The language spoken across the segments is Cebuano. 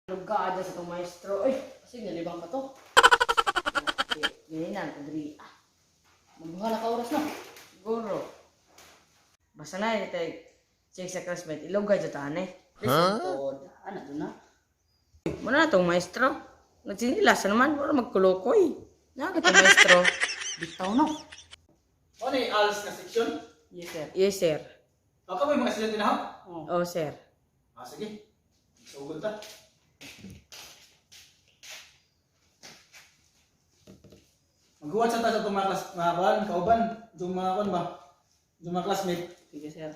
Lugada sa itong maestro. Ay, Kasi nalibang pa to. Ganyan na, kadri. Ah, Magbuha na ka oras no. siguro. Basta na, ito check sa classmate. Ilugay dyan taan eh. Huh? Ano to na? Muna na itong maestro. Nagsinila sa naman. Wala magkulokoy. Nakakit itong maestro. Bitaw no. Ano yung ALS na section? Yes, sir. Yes, sir. Baka may mga estudyante na ha? Oh. Oh, sir. Ah, sige. Sugod ta. Mag-watch ta sa itong mga klas, mga kuan, kauban, yung mga kuan ba? Yung mga classmate. Sige, sir.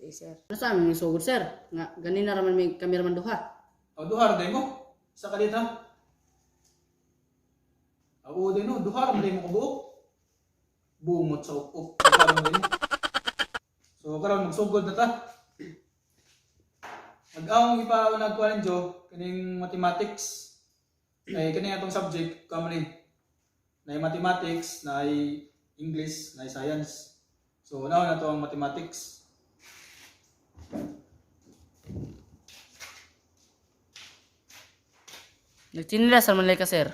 Yes, sir. Ano sa aming sugod, sir? Nga, ganina raman may kameraman duha. O, duha ra mo. Sa kalit ha. Oo, din no, duha ra mo kabuok. Bungot sa up-up. Duha ra mo. So, karon magsugod na ta. Mag-awong ipaunag ko ninyo kining mathematics. Ay kini atong subject kamo ni. Na mathematics, na English, na science. So, una na to ang mathematics. Nagtinila sa man ka, sir.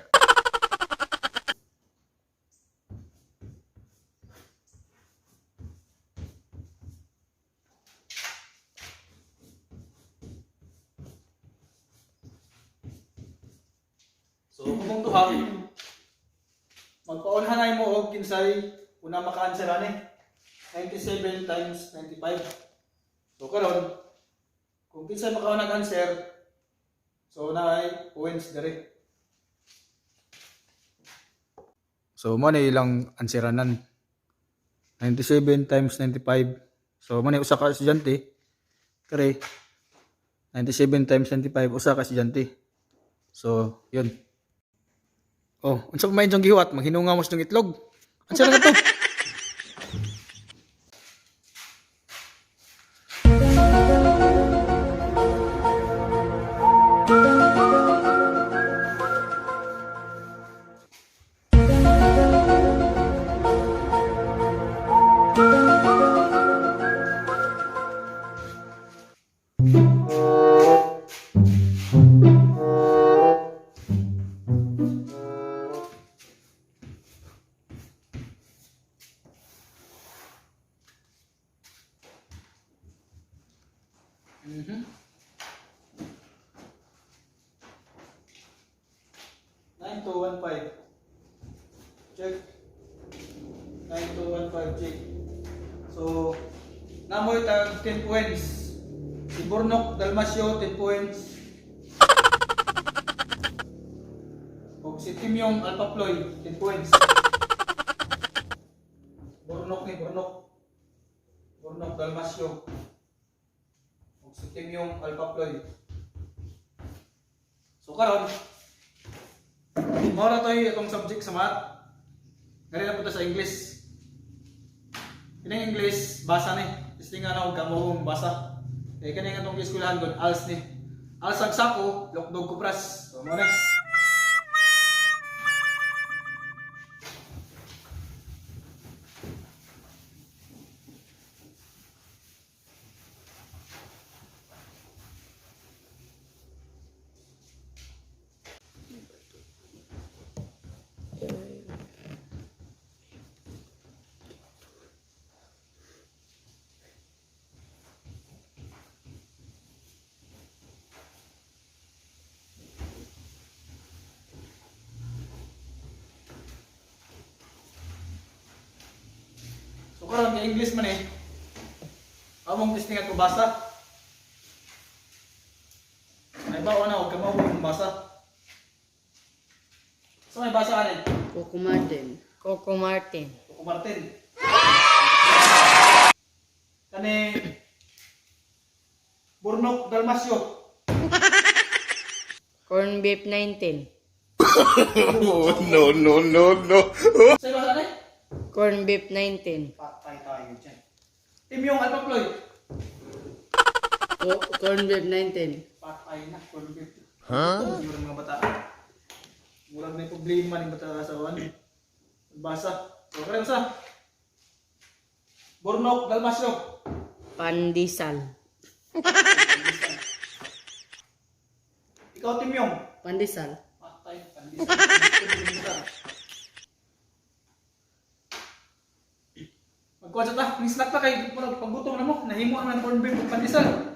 So, kung duha, magpaunhanay mo og kinsay una maka-answer ani. 97 times 95. So karon, kung kinsay makaunang answer, so na ay points dere. So mo ni ilang answeranan. 97 times 95. So mo ni usa ka estudyante. Kare 97 times 95 usa ka estudyante. So, yun. Oh, unsa pa man inyong gihuwat? Maghinunga mo sa inyong itlog. Unsa na to? Mhm. 9215. Check. 9215 check. So, namoy tag 10 points. Si Burnok Dalmasio 10 points. Og si Timyong Alpaploy 10 points. Burnok ni Burnok. Burnok Dalmasio. Og si Timyong Alpaploy. So karon, mao ra toy itong subject sa math. Gari na punta sa English. Kining English basa ni. Isli nga na og kamo basa. Kay kani nga tong eskwelahan gud ALS ni. ALS ang sako, lokdog kupras. So mo na. So karon kay English man eh. Among testing at basa. Ay ba na og kamo kung basa. So may basa ani. Coco Martin. Coco Martin. Coco Martin. Kani Burnok Dalmasio. Corn beef 19. Oh, no, no, no, no. Sa basa ani? Corn beef 19. Patay tayo dyan. Timyong Alpaploy. Corn beef 19. Patay na, corn beef. Huh? Siguro mga bata. Murag may problema ng bata sa wan. Basa. So, karon sa. Burnok, Dalmasyo. Pandesal. Ikaw, Timyong. Pandesal. Patay, pandesal. Magkuha sa ta, ni snack ta kay murag paggutom na mo, nahimo naman corn beef ug pandesal.